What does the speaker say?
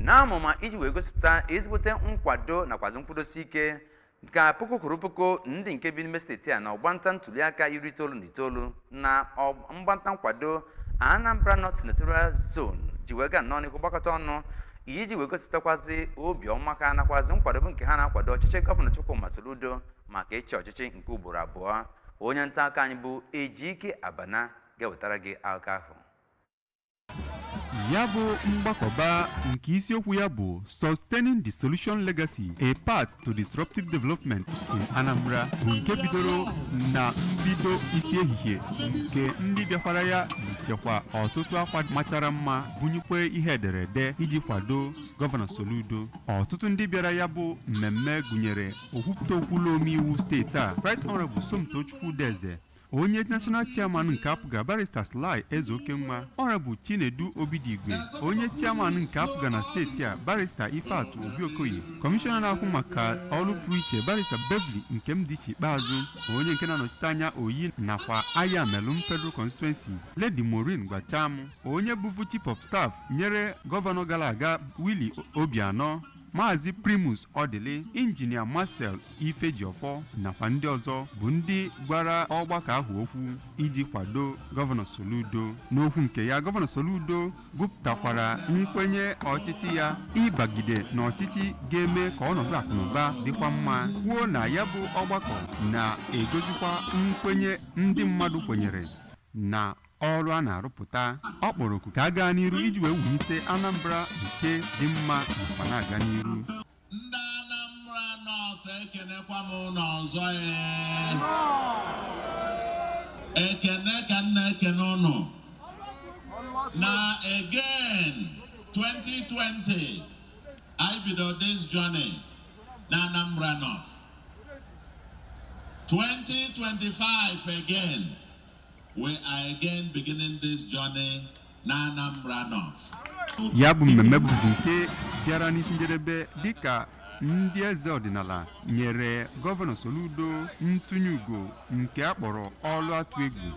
N'amụma iji wee gosipụta ezigbote nkwado nakwazi nkwudosi ike ka puku kwuru puku ndị nke bi n'ime steeti a na ọgbanta ntuliaka 99 na mgbanta nkwado Anambra North Senatorial Zone ji wee gaa nnọọ n'ihu gbakọta ọnụ iji wee gosipụtakwazi obiọma ha nakwazi nkwadobe nke ha na-akwado ọchịchị Gọvanọ Chukwuma Soludo maka ịchị ọchịchị nke ugboro abụọ. Onye nta akụkọ anyị bụ Ejike Abana ga-ewetara gị akụkọ ahụ. Ya bụ mgbakọba nke isiokwu ya bụ "Sustaining the Solution Legacy: A Path to Disruptive Development in Anambra" bụ nke bidoro na mbido isi ehihie, nke ndị bịakwara ya yichekwa ọtụtụ akwa machara mma, bunyekwe ihe ederede iji kwado Gọvanọ Soludo. Ọtụtụ ndị bịara ya bụ mmemme gụnyere okwupụta okwu ụlọ omeiwu steeti a, Right Honorable Somtochukwu Udeze, onye National Chairman nke APGA, Barrister Sly Ezeokenwa, Honorable Chinedu Obidigwe, onye Chairman nke APGA na steeti a, Barrister Ifeatụ Obiokoye, Kọmishọna na-ahụ maka ọrụ pụrụ iche, Barrister Beverly Nkemdiche Ikpeazụ, onye nke na-anọchite anya Oyi nakwa Ayamelum Federal Constituency, Lady Maureen Gwacham, onye bụbu Chief of Staff nyere gọvanọ gara aga Willie Obianọ, Maazị Primus Ọdịlị, Injinia Marcel Ifejiọfọ nakwa ndị ọzọ bụ ndị gwara ọgbakọ ahụ okwu iji kwado Gọvanọ Soludo. N'okwu nke ya, Gọvanọ Soludo gụpụtakwara nkwenye ọchịchị ya ịbagide n'ọchịchị ga-eme ka ọnọdụ akụnụba dịkwa mma, kwuo na ya bụ ọgbakọ na-egozikwa nkwenye ndị mmadụ kwenyere na ọrụ a na-arụpụta. Ọ kpọrọ oku ka a gaa n'iru iji wee wulite Anambra nke dị mma nakwa na-aga n'iru. Ndị Anambra North, ekenekwa m ụnụ ọzọ. Ee, ekene ka m na-ekene ụnụ na again. 2020 I bido this journey na Anambra North. 2025 again, we are again beginning this journey na Anambra North. Ya bụ mmemme bụzi nke bịara n'isi njedebe dịka ndị eze ọdịnala nyere Gọvanọ Soludo ntụnye ugo nke a kpọrọ ọlụ atụ egwu.